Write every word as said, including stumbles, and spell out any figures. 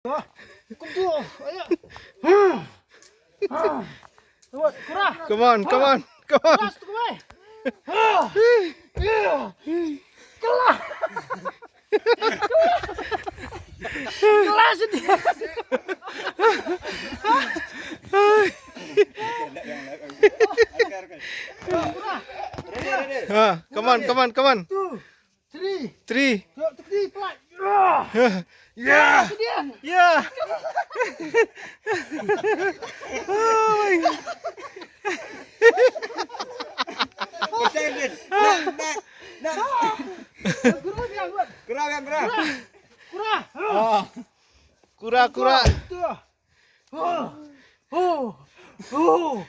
Kum tu. Ayo. Kura. Come on, come on, come on. Kura, satu kemai. Kelah. Kelah sedih. Ha, come on, come on, come on. Two, three. Three. Two, three, fly. Yeah. Sedih. Yeah. Guru dia buat. Kura kan kura. Kura. Kura, kura. Tu. Oh. Oh. Oh.